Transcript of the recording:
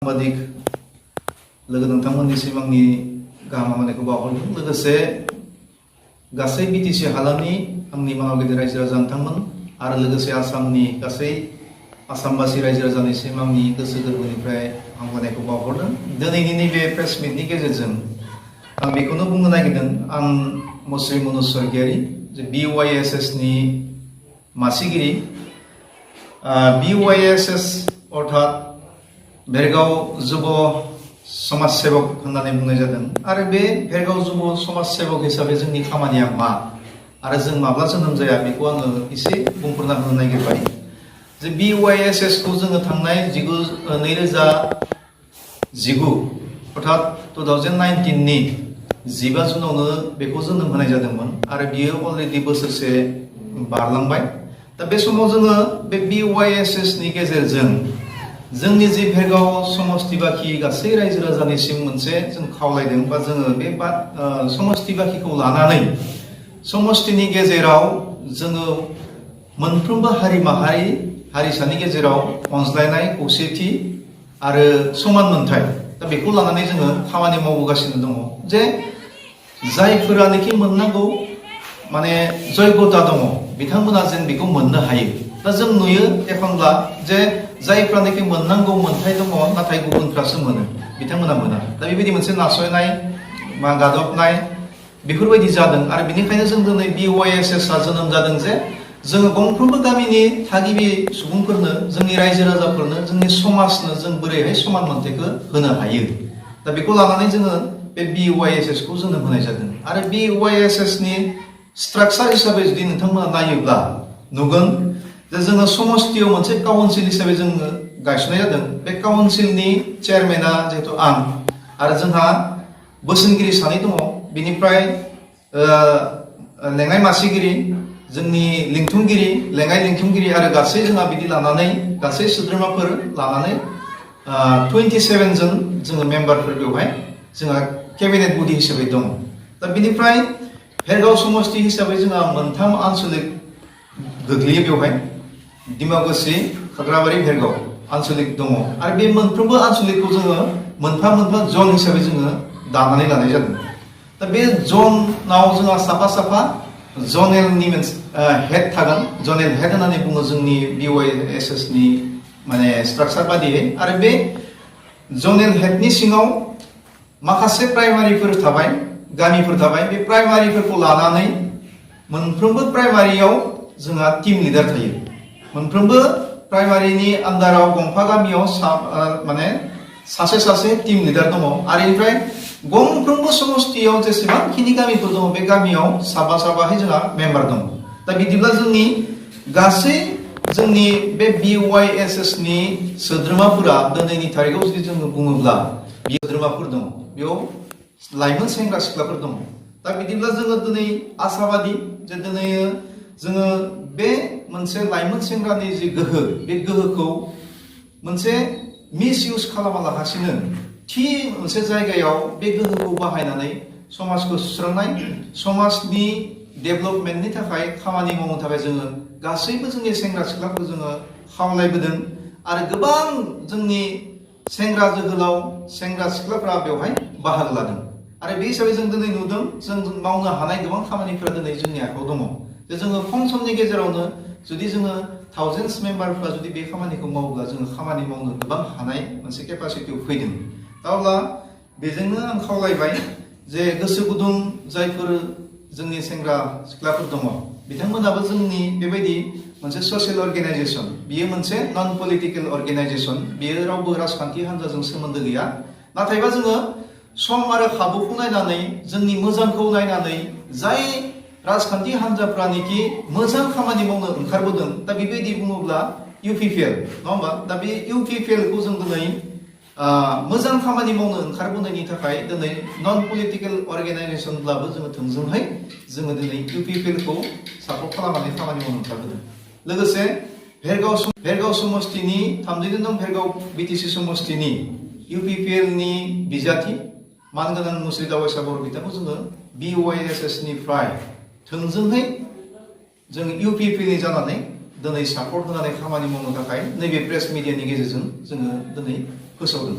साम्बादिक लोगो नोंथांमोननिसिम आंनि गाहाम हामलायनायखौ बावहरदों। लोगोसे गासै बिटिसि हालामनि आंनि मानाव गिदिर रायजो राजा नोंथांमोन आरो लोगोसे आसामनि गासै आसामबासि रायजो राजानिसिम आंनि गोसो गोरबोनिफ्राय हामलायनायखौ बावहरदों। दिनैनि नैबे प्रेस मिटनि गेजेरजों आं बेखौनो बुंनो नागिरदों, आं मुस्रि मनज स्वर्गियारि जे BYSS नि मासिगिरि। BYSS अर्थात भेरगाव जुब समाज सेवक होननानै बुंनाय जादों आरो बे भेरगाव जुब समाज सेवक हिसाबै जोंनि खामानिया मा आरो जों माब्ला जोनोम जाया बेखौ आङो एसे बुंफोरना होनो नागिरबाय। जे BYSS खौ जोङो थांनाय 2019 अर्थात 2019 नि 15 जुनावनो बेखौ जोनोम होनाय जादोंमोन आरो बियो अलरेडि बोसोरसे बारलांबाय। दा बे समाव जोङो बे BYSS नि गेजेरजों जोंनि जे भेरगाव समस्ति बाखि गासै रायजो राजानिसिम मोनसे जों खावलायदों बा जोङो बे समस्ति बाखिखौ लानानै समस्तिनि गेजेराव जोङो मोनफ्रोमबो हारि माहारि हारिसानि गेजेराव अनज्लायनाय खौसेथि आरो समान मोनथाय दा बेखौ लानानै जोङो खामानि मावबोगासिनो दङ। जे जायफोरानोखि मोननांगौ माने जयगता दङ बिथांमोना जेन बेखौ मोननो हायो। दा जों नुयो एखनब्ला जे जायफ्रानोखि मोननांगौ मोनथाय दङ नाथाय गुबुनफ्रासो मोनो, बिथांमोना मोना। दा बेबायदि मोनसे नासयनाय बा गादबनाय बेफोरबायदि जादों आरो बेनिखायनो जों दिनै BYSS आ जोनोम जादों जे जोङो गंफ्रोमबो गामिनि थागिबि सुबुंफोरनो, जोंनि रायजो राजाफोरनो, जोंनि समाजनो जों बोरैहाय समान मोनथायखौ होनो हायो। दा बेखौ लानानै जोङो बे BYSS खौ जोनोम होनाय जादों आरो BYSS नि स्ट्राक्चार हिसाबै जुदि नोंथांमोना नायोब्ला नुगोन जे जोङो समस्तियाव मोनसे काउन्सिल हिसाबै जोङो गायसननाय जादों। बे काउन्सिलनि चेयारमेना जिहेतु आं आरो जोंहा बोसोनगिरि सानै दङ, बिनिफ्राय लेङाइ मासिगिरि, जोंनि लिंथुमगिरि, लेङाइ लिंथुमगिरि आरो गासै जोंहा बिदि लानानै गासै सोद्रोमाफोर लानानै 27 जन जोङो मेम्बारफोर बेवहाय जोंहा केबिनेट बडि हिसाबै दङ। दा बिनिफ्राय भेरगाव समस्ति हिसाबै जोंहा मोनथाम आन्सलिक गोग्लैयो बेवहाय, डिमाकुसि, खाग्राबारि, भेरगाव आन्सलिक दङ आरो बे मोनफ्रोमबो आन्सलिकखौ जोङो मोनफा मोनफा जन हिसाबै जोङो दानानै लानाय जादों। दा बे जनाव जोंहा साफा साफा जनेलनि मोनसे हेड थागोन। जनेल हेड होननानै बुङो जोंनि BYSS नि माने स्ट्राक्चार बादियै। आरो बे जनेल हेडनि सिङाव माखासे प्राइमारिफोर थाबाय, गामिफोर थाबाय। बे प्राइमारिफोरखौ लानानै मोनफ्रोमबो प्राइमारियाव जोंहा टीम लिडार थायो। मोनफ्रोमबो प्राइमारिनि आन्दाराव गंफा गामियाव माने सासे सासे टीम लिडार दङ आरो बेनिफ्राय गंफ्रोमबो समस्तियाव जेसेबांखिनि गामिफोर दङ बे गामियाव साबा साबाहै जोंहा मेम्बार दङ। दा बिदिब्ला जोंनि गासै जोंनि बे BYSS नि सोद्रोमाफोरा दिनैनि थारिखआव जुदि जोङो बुङोब्ला बे सोद्रोमाफोर दङ, बेयाव लाइमोन सेंग्रा सिख्लाफोर दङ। दा बिदिब्ला जोङो दिनै आसाबादि जे दिनै जोङो बे मोनसे लाइमोन सेंग्रानि जि गोहो, बे गोहोखौ मोनसे मिस इउज खालामालासिनो थि मोनसे जायगायाव बे गोहोखौ बाहायनानै समाजखौ सुस्रांनाय, समाजनि डेभेलपमेन्टनि थाखाय खामानि मावनो थाखाय जोङो गासैबो जोंनि सेंग्रा सिख्लाफोरखौ जोङो खावलायबोदों आरो गोबां जोंनि सेंग्रा जोहोलाव सेंग्रा सिख्लाफोरा बेवहाय बाहागो लादों। आरो बे हिसाबै जों दिनै नुदों जों मावनो हानाय गोबां खामानिफोरा दिनै जोंनि आखायाव दङ। जे जोङो खम समनि गेजेरावनो जुदि जोङो थावजेन्डस मेम्बारफ्रा जुदि बे खामानिखौ मावोब्ला जोङो खामानि मावनो गोबां हानाय मोनसे केपासिटियाव फैदों। दा अब्ला बेजोंनो आं खावलायबाय जे गोसो गुदुं जायफोर जोंनि सेंग्रा सिख्लाफोर दङ बिथांमोनाबो जोंनि बेबायदि मोनसे ससियेल अर्गेनाइजेसन, बियो मोनसे नन पलिटिकेल अर्गेनाइजेसन, बियो रावबो राजखान्थि हान्जाजों सोमोन्दो गैया। नाथायबा जोङो सम आरो खाबुखौ नायनानै, जोंनि मोजांखौ नायनानै जाय राजखान्थि हान्जाफ्रानोखि मोजां खामानि मावनो ओंखारबोदों, दा बेबायदि बुङोब्ला UPPL नङा होमबा? दा बे UPPL खौ जों दिनै मोजां खामानि मावनो ओंखारबोनायनि थाखाय दिनै नन पलिटिकेल अर्गेनाइजेसनब्लाबो जोङो थोंजोंहाय जोङो दिनै UPPL खौ सापर्ट खालामनानै खामानि मावनो ओंखारबोदों। लोगोसे भेरगाव समस्तिनि 32 नं भेरगाव BTC समस्तिनि UPPL नि बिजाथि मानगोनां मुस्रि दावबायसा बर' बिथांखौ जोङो BYSS निफ्राय थोंजोंहाय जों UPPL नि जानानै दिनै सापर्ट होनानै खामानि मावनो थाखाय नैबे प्रेस मिडियानि गेजेरजों जोङो दिनै फोसावदों।